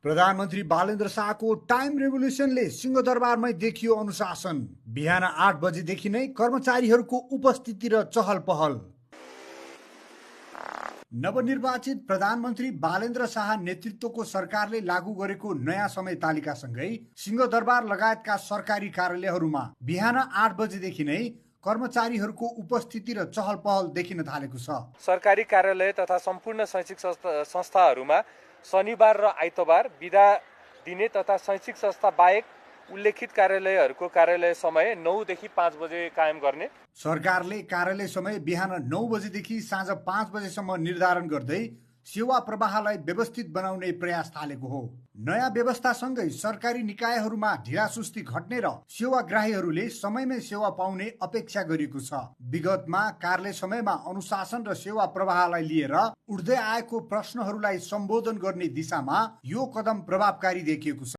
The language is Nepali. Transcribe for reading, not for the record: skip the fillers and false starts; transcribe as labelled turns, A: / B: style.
A: प्रधानमन्त्री बालेन्द्र शाहको टाइम रेभोल्युसनले सिंहदरबारमै देखियो अनुशासन। बिहान 8 बजेदेखि नै कर्मचारीहरूको उपस्थिति र चहल पहल। नवनिर्वाचित प्रधानमन्त्री बालेन्द्र शाह नेतृत्वको सरकारले लागू गरेको नयाँ समय तालिकासँगै सिंहदरबार लगायतका सरकारी कार्यालयहरूमा बिहान 8 बजेदेखि नै कर्मचारीहरूको उपस्थिति र चहल पहल देखिन थालेको छ।
B: सरकारी कार्यालय तथा सम्पूर्ण शैक्षिक संस्थाहरूमा शनिबार र आइतबार बिदा दिने तथा शैक्षिक संस्था बाहेक उल्लेखित कार्यालयहरूको कार्यालय समय 9 देखि 5 बजे कायम गर्ने।
A: सरकारले कार्यालय समय बिहान 9 बजेदेखि साँझ 5 बजेसम्म निर्धारण गर्दै सेवा प्रवाहलाई व्यवस्थित बनाउने प्रयास थालेको हो। नयाँ व्यवस्थासँगै सरकारी निकायहरूमा ढिलासुस्ती घट्ने र सेवाग्राहीहरूले समयमै सेवा पाउने अपेक्षा गरिएको छ। विगतमा कार्यालय समयमा अनुशासन र सेवा प्रवाहलाई लिएर उठ्दै आएको प्रश्नहरूलाई सम्बोधन गर्ने दिशामा यो कदम प्रभावकारी देखिएको छ।